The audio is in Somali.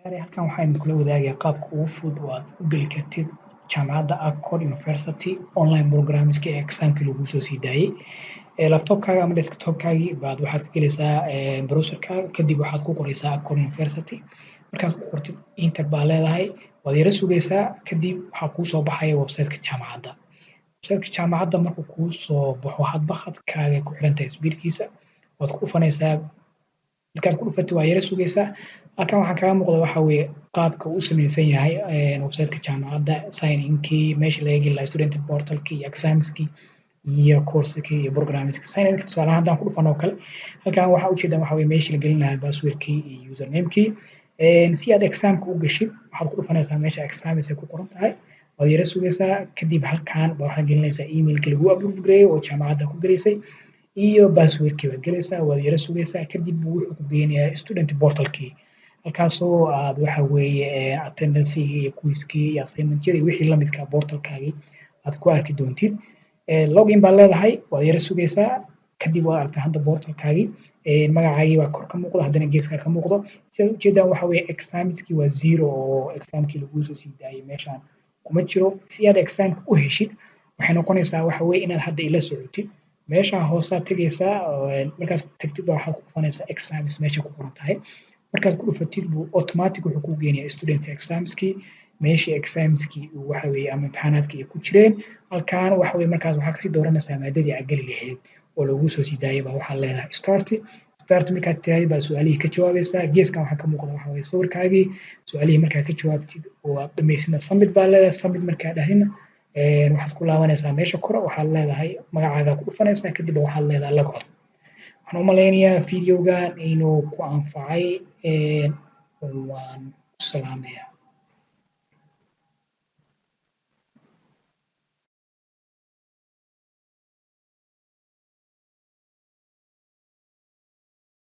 Halkan waxaan idinkula wadaagayaa qaabka ugu fudud oo aad u geli kartid jaamacadda Accord University online programmeska ee examkii laguu soo sii daayey. Laptopkaaga ama desktopkaagii baad waxaad ka gelaysaa browserkaaga, kadib waxaad ku qoraysaa Accord University. Markaad ku qortid, enter baa leedahay, waad yara sugaysaa. Kadib waxaa kuu soo baxaya website-ka jaamacadda. Website-ka jaamacadda markuu kuu soo baxo, hadba khadkaaga ku xiran tahay speedkiisa, waad ku dhufanaysaa. Markaad ku dhufatid, waa yara sugaysaa. Halkan waxaa kaaga muuqda waxa weeye qaabka uu u samaysan yahay website-ka jaamacadda: sign inkii, meesha laga geli lahaa student portalkii iyo examskii iyo coursekii iyo programmeski. Sign in tusaale ahaan haddaan ku dhufano oo kale, halkan waxaa ujeedaan waxa weeye meeshii la gelin lahaa passwordkii iyo usernamekii. Si aad examka u gashid, waxaad ku dhufanaysaa meesha exams ay ku qoran tahay, waad yara sugaysaa. Kadib halkan baa waxaad gelinaysaa emailkii lagu approve gareeyey oo jaamacadda ku gelaysay iyo passwordkii baad gelaysaa, waad yara sugaysaa. Kadib wuxuu ku geynayaa student portalkii, halkaasoo aad waxa weeye attendancegii iyo quizkii iyo assignmentyadii, wixii lamidka portalkaagii aad ku arki doontid. Login baad leedahay, waad yara sugaysaa. Kadib waad aragtaa hadda portalkaagii, magacaagii baa kor ka muuqda, haddana geeskaa ka muuqdo. Sidaad ujeedaan waxa weeye examskii waa zero oo examkii laguu soo sii daayey meeshaan kuma jiro. Si aad examka u heshid, waxay noqonaysaa waxa weeye inaad hadda ila socotid. Meeshaan hoosaad tegaysaa. Markaad tagtid baa waxaad ku dhufanaysaa exams meesha ku qoran tahay. Markaad ku dhufatid buu automatic wuxuu kuu geenayaa student examskii, meeshii examskii waxa weeye ama imtixaanaadkii ay ku jireen. Halkaan waxa weeye markaas waxaa kasii dooranaysaa maadadii aad geli lahayd oo laguu soo sii daayay baa waxaad leedahay start. Start markaad tirahdid baa su-aalihii ka jawaabaysaa. Geeskan waxaa ka muuqda waxa weeye sawirkaagii. Su-aalihii markaad ka jawaabtid oo aad dhamaysidna, submit baa leedahay. Submit markaad dhahdidna, waxaad ku laabanaysaa meesha kore, waxaad leedahay magacaagaa ku dhufanaysaa, kadib waxaad leedahay log out. Waxaan u malaynayaa videogan inuu ku anfacay. Waan ku salaamayaa.